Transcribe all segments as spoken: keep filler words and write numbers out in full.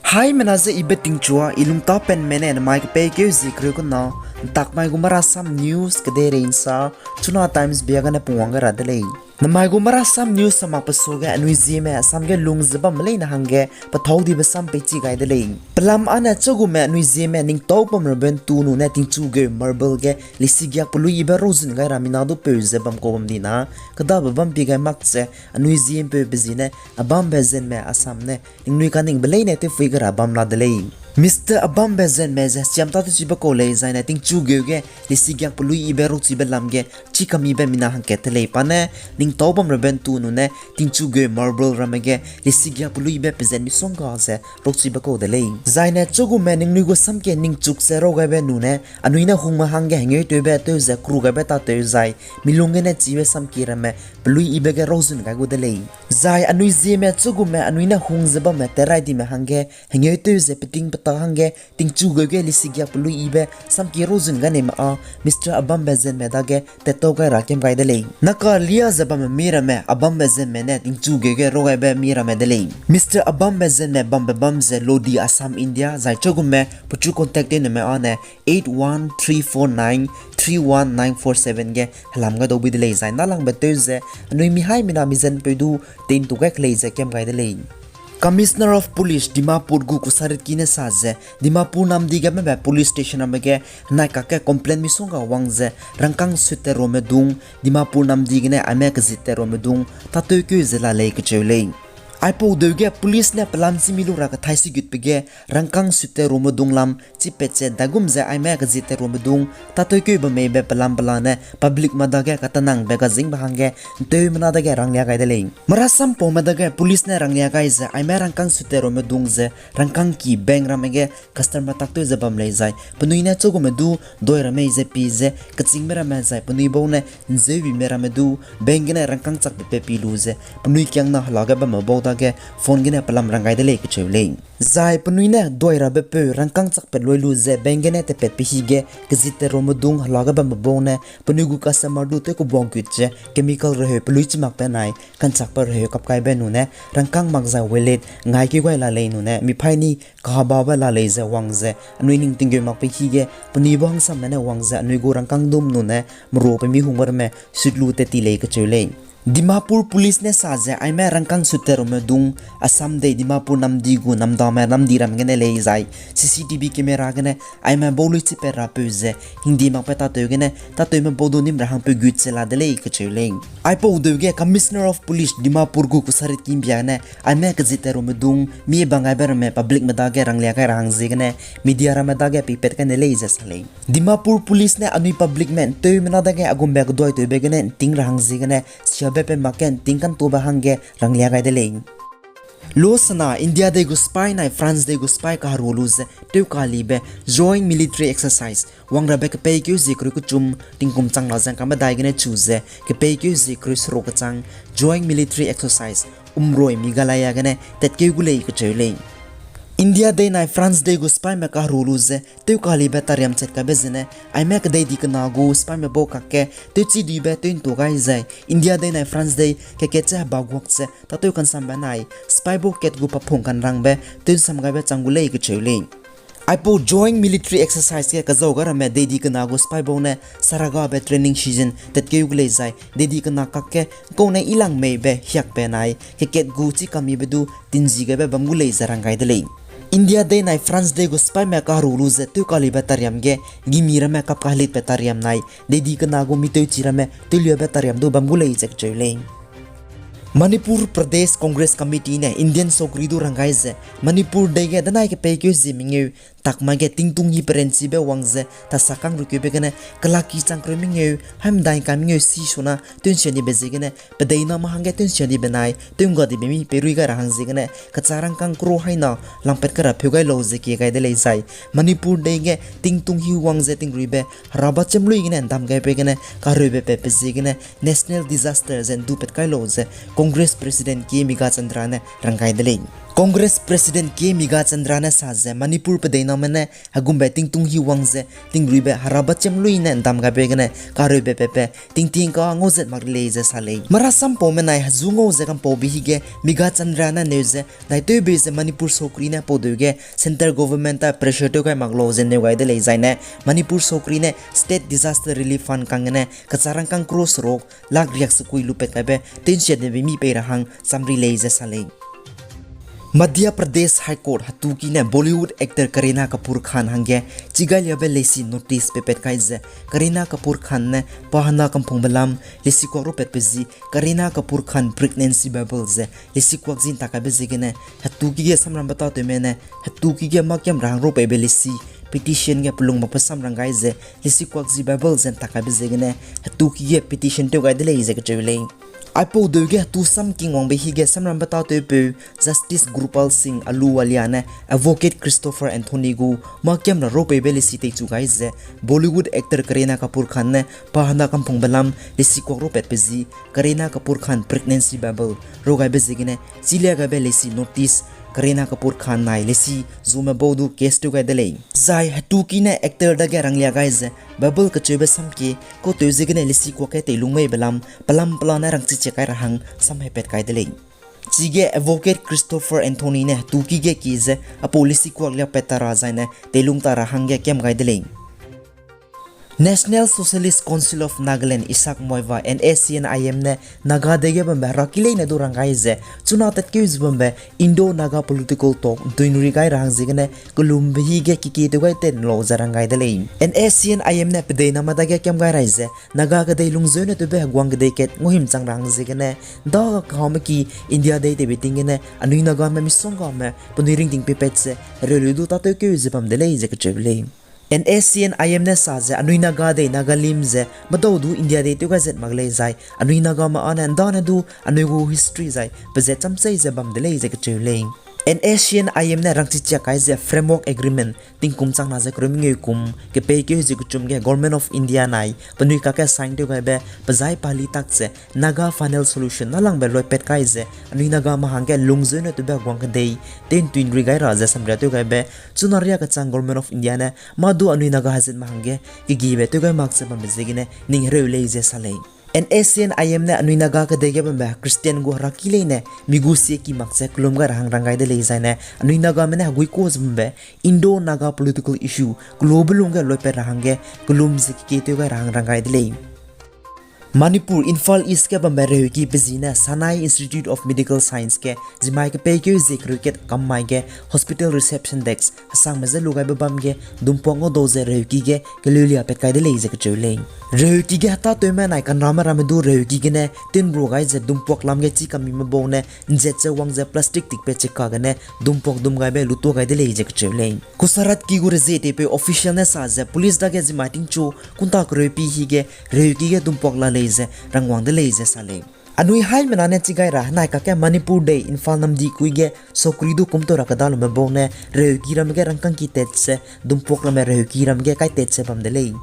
Haimena ze I Betingchua, I lungtapenme ne namai kepeikeu zie kereu kena, ntakmai gu Marasam News kedeirei nsa, Chuna Times bia gane pungwang gai ra de lei. Namai gu Marasam News samak pe suage anui zieme Assam ge lung ze bamme leine hangge pethâu dibe sam peichi gai de lei. Pelam â ne chugume anui zieme Ningtoubamrabe Ntu nune Tingchugeu Marble ge lisigiak pelui yibe rauzun gai ra mina du peu ze bam kau bam di na, kedabe bam pi gai mak ze anui ziempeube zi ne Abambe Zenme Assam ne ningnui kaningbe leine tewphui gai ra bam la de lei. Mister Abambe Zenme ze siam tâtewchibe kau lei, zai ne Tingchugeu ge lisigiak pelui yibe rauchibe lam ge chikamibe mina hangkat te lei. Pa ne Ningtoubamrabe Ntu nune Tingchugeu Marble ramme ge lisigiak pelui yibe pezat misongga ze rauchibe kau de lei. Zai ne chugume ningnui gu samkie ningchuk ze raw gaibe nune anui ne hungme hangge hengeutewbe tew ze kru gaibe tâtew zai milung gene chibe samkie ramme pelui yibe ge rauzun gai gu de lei. Zai anui zieme chugume anui ne hung ze bamme terai dime hangge hengeutew ze peting petâ hangge Tingchugeu ge lisigiak pelui yibe samkie rauzun gai neime â Mister Abambe Zenme dage tattau gai ra kam gai de lei. Naka lia ze bamme mi ramme Abambe Zenme ne Tingchugeu ge raw gaibe mi ramme de lei. Mister Abambe Zenme bambe bam ze Lodi, Assam, India, zai chugume pechu contact tew neme â ne eight one three four nine three one nine four seven ge helam gai dau bui de lei. Zai nâlangbe tew ze anui mi haimena mi zenpeu du teintu gai kelei ze kam gai de lei. Commissioner of Police Dimapur gu Kusaritki ne sa ze Dimapur namdi ge mebe police station ramme ge henai kakge complaint misongga wang ze rangkâng sut te rume dung Dimapur namdi gene aime kezit te rume dung tâtewkeu ze la lei kecheu lei. Aipau deu ge police ne pelam chîmi lu ra kathai sigutbe ge rangkâng sut te rume dung lam chipat ze daigum ze aime kezit te rume dung tâtewkeu bam meibe pelam pela ne public me dage katanangbe gazingbe hangge nteumena dage ranglia gai de lei. Marasampaume dage police ne ranglia gai ze aime rangkâng sut te rume dung ze rangkâng ki bank ramme ge customer taktew ze bam lei zai penui ne chugume du doi ramme ze pi ze kechîngme ramme zai penui bau ne nzeubime ramme du bank gene rangkâng chakbe pe pi lu ze penui kiangna helage bamme bau dage phone gene pelam rang gai de lei kecheu lei. Zai penui ne doi rabe peu rangkâng chakpat lui lu ze bank gene tepatbe hi ge kezit te rume dung helage bamme bau ne penui gu customer du tew kebuak gut ze chemical reheu pelui chimakbe nai kanchakbe reheu kap kaibe nune rangkâng mak zai wallet ngaikeu gai la lei nune mipaîni kahababe la lei ze wang ze anui ning tinggeu makbe hi ge penui bau hangsamme ne wang ze anui gu rangkâng dum nune meruabe mi hungbe ramme sut lu tat ti lei kecheu lei. Dimapur police ne sa ze aime rangkâng sut te rume dung Assam dei Dimapur namdi gu namdame namdi ram gene lei zai C C T V camera gene aime bau lui chipat rapeu ze hingdi makbe tâtew gene tâtewme bau du nim ra hangpeu gut ze la de lei kecheu lei. Aipau deu ge Commissioner of Police Dimapur gu Kusaritki bia ne aime kezit te rume dung mi bang gaibe ramme public me dage ranglia gai ra hang ziegene media ramme dage peipat kai ne lei ze sa lei. Dimapur police ne anui public me nteumena dage a gumbe keduaitewbe gene nting ra hang ziegene siabe pe mak ge nting kantube hangge ranglia gai de lei. Lusena India dei gu sipai nai France dei gu sipai kaheru lu ze tewkalibe Joint Military Exercise wangrabe kepeikeu zie kereu kechum tingkum chang la zengkame dai gene chu ze kepeikeu zie kereu seruk kechang Joint Military Exercise Umroi Meghalaya gene tatkeu gu lei kecheu lei. India dei nai France dei gu sipaime kaheru lu ze tewkalibe tariam chat kaibe zene aime kedei di kena gu sipaime bau kakge tewchi duibe tew ntu gai zai India dei nai France dei kekat ze heba guak ze tâtew kansambe nai sipai bau kat gu paphung kanrangbe tew nsam gaibe chang gu lei kecheu lei. Aipau Joint Military Exercise ge kezau gai ramme dei di kena gu sipai bau ne saragabe training season tatkeu gu lei zai dei di kena kakge nkau ne ilangmeibe hiakbe nai kekat gu chikamibe du tinzi gaibe bam gu lei ze rang gai de lei. India dei nai France dei gu sipaime kaheru lu ze tewkalibe tariam ge gimi ramme kap kahelitbe tariam nai dei di kena gu mitewchi ramme tewliabe tariam du bam gu lei ze kecheu lei. Manipur Pradesh Congress Committee ne Indian sokri du rang gai ze Manipur dei ge danai kepeikeu zie mengeu takma ge tingtung hi perenchibe wang ze tasakang rukeube gene kelaki chang kereu mengeu haimdai ka mengeu si suna tewnsia dibe ziegene pedeiname hangge tewnsia dibe nai tewngga dibe mi peirui gai ra hang ziegene kecha rangkang kru haina langpat kai ra pheu gai lau ze kie gai de lei zai Manipur dei ge tingtung hi wang ze tingruibe heraba chemlui gene ndam gaibe gene kahereube patbe ziegene National Disaster ze ndupat kai lau ze Congress President K Meghachandra ne rang gai de lei. Congress President K Meghachandra ne sa ze Manipur pedeiname ne hegumbe tingtung hi wang ze tingruibe hera bacham lui ne ndam gaibe gene kareube pepe tingting ka ngau zat mak lei ze sa lei. Mara sampaume nai hezu ngau ze kampaube hige Meghachandra ne neu ze daitewbe ze Manipur sokri ne paudeu ge Centre Government ta pressure tew gai mak lau ze neu gai de lei zaine Manipur sokri ne State Disaster Relief Fund kanggene kecharangkang crore seruk lakh riak sekui lupat kaibe tensiatnebe mi pei ra hang chamri lei ze sa lei. Madhya Pradesh High Court hetuki ne Bollywood actor Kareena Kapoor Khan hangge chigaliabe leisi notice pepat kai ze Kareena Kapoor Khan ne pa hena kampungbe lam leisi kuak rupatbe zi Kareena Kapoor Khan pregnancy Bible ze leisi kuak zi ntak kaibe ziegene hetuki ge samrambe tatewme ne hetuki ge makiam ra hang rupeibe leisi petition ge pelung makbe samrang gai ze leisi kuak zi Bible ze ntak kaibe ziegene hetuki ge petition tew gai de lei ze kacheu lei. Aipaudeu ge hetu sam king wangbe hige samrambe tatewpeu Justice Gurpal Singh Ahluwalia ne Advocate Christopher Anthony gu makiam ra rupeibe leisi teichu gai ze Bollywood actor Kareena Kapoor Khan ne pa hena kampungbe lam leisi kuak rupatbe zi Kareena Kapoor Khan pregnancy Bible rugaibe ziegene chilia gaibe leisi notice Kareena Kapoor Khan nai leisi zume bau du case tew gai de lei. Zai hetuki ne actor dage ranglia gai ze Bible kacheube samkie kauteu ziegene leisi kuak ge teilung meibe lam pelam pela ne rangchichiak kai ra hang samhepat kai de lei. Chige Advocate Christopher Anthony ne hetuki ge kie ze apau leisi kuak liapat ta ra zaine teilung ta ra hangge kiam gai de lei. National Socialist Council of Nagaland, Isak Muivah, N S C N I M ne Naga dei ge bambe heraki leine du rang gai ze chuna tatkeu ze bambe Indo-Naga political talk ntuinri gai ra hang ziegene kelumbe hige kekie tew gai tet lau ze rang gai de lei. N S C N I M ne pedeiname dage kiam gai rai ze Naga kedei lungzeu ne tewbe heguang kedei kat nguahimchang ra hang ziegene da kahame ki India dei tewbe ting gene anui Nagame misonggame penui ringting pepat ze hereu lu du tâtewkeu ze bam de lei ze kacheu lei. N S C N I M ne sa ze anui Naga dei Nagalim ze medau du India dei tew gai zat mak lei zai anui Nagame â ne ndane du anui gu history zai pezat chamsei ze bam de lei ze kacheu lei. N S C N I M ne rangchichiak kai ze Framework Agreement tingkum changna ze kereu mengeu kum kepeikeu ze kechum ge Government of India nai penui kakge sign tew gaibe pezai pali tak ze Naga Final Solution nâlangbe luipat kai ze anui Nagame hangge lungzeu ne tewbe heguang kedei tei ntuinri gai ra ze samria tew gaibe chuna riâ kachang Government of India ne mâ du anui Naga hezatme hangge kegibe tew gai mak ze bambe ziegene ning hereu lei ze sa lei. N S C N I M ne anui Naga kedei ge bambe Christian gu heraki leine mi gu sie ki mak ze kelum gai ra hang rang gai de lei zaine anui Nagame ne heguikau ze bambe Indo-Naga political issue kelube lungge luipat ra hangge kelum ze kekie tew gai ra hang rang gai de lei. Manipur, Imphal East ge bambe reheuki pe zi ne Sanai Institute of Medical Science ge zimai kepeikeu zie kereu kat kam mai ge hospital reception desk hesangme je lu gaibe bam ge dumpuak ngau dau ze reheuki ge keleulia pat kai de lei ze kacheu lei. Reheuki ge hetâtewme nai kanrame ramme du reheuki gene tinru gai ze dumpuak lam ge chî kamime bau ne nzat ze wang ze plastic tikbe chika gene dumpuak dum gaibe lutua gai de lei ze kacheu lei. Gujarat ki gu rezie teipeu official ne sa ze police dage zimai tingchu kunta kereupi hige reheuki ge dumpuak la lei ze rangwang de lei ze sa lei. Anui haimena ne chigai ra henai kakge Manipur dei Imphal namdi kui ge sokri du kumteu ra kedalume bau ne reheuki ramme ge rangkâng ki tat ze dumpuak ramme reheuki ramme ge kai tat ze bam de lei.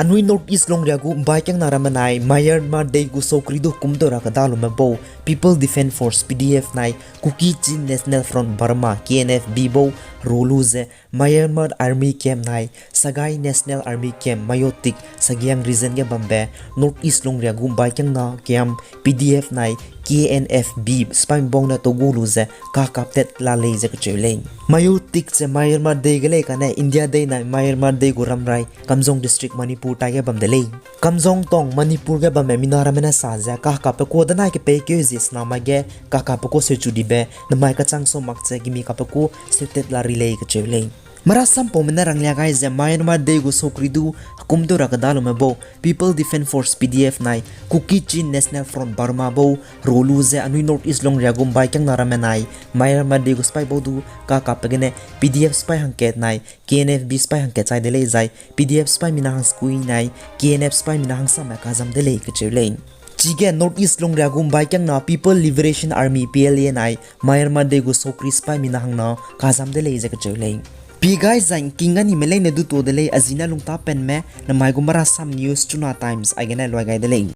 Anui North East lungria gu mbaikiangna ramme nai Myanmar dei gu sokri du kumteu ra kedalume bau People Defence Force, P D F nai Kuki Chin National Front Burma, K N F B bau ru lu ze Myanmar Army camp nai Sagaing National Army Camp, Mayotik, Sagaing Region ge bambe North East lungria gu mbaikiangna kiam P D F nai K N F B sipaime bau ne tau gu lu ze kakap tat la lei ze kacheu lei. Mayotik ze Myanmar dei ge lei kane India dei nai Myanmar dei gu ramrai Kamjong District, Manipur taige bam de lei. Kamjong tong Manipur ge bamme mina ramme ne sa ze kakapbe ku denai kepeikeu zie senamai ge kakapbe ku seuchu dibe namai kachang sau mak ze gimi kapbe ku seutat la ri lei kacheu lei. Mara sampaume ne ranglia gai ze Myanmar dei gu sokri du hekumteu ra kedalume bau People Defence Force, P D F nai Kuki Chin National Front Burma bau ru lu ze anui North East lungria gu mbaikiangna ramme nai Myanmar dei gu sipai bau du kakapbe gene P D F sipai hangkat nai K N F B sipai hangkat chai de lei zai P D F sipai mina hangsekui nai K N F sipai mina hangsame kazam de lei kacheu lei. Chige North East lungria gu mbaikiangna People Liberation Army, P L A nai Myanmar dei gu sokri sipai mina hangna kazam de lei ze kacheu lei. Pi gai zai ngking ga nime leine du tuâ de lei, a zi ne lungtâ penme namai gu Marasam News Chuna Times aigene luai gai de lei.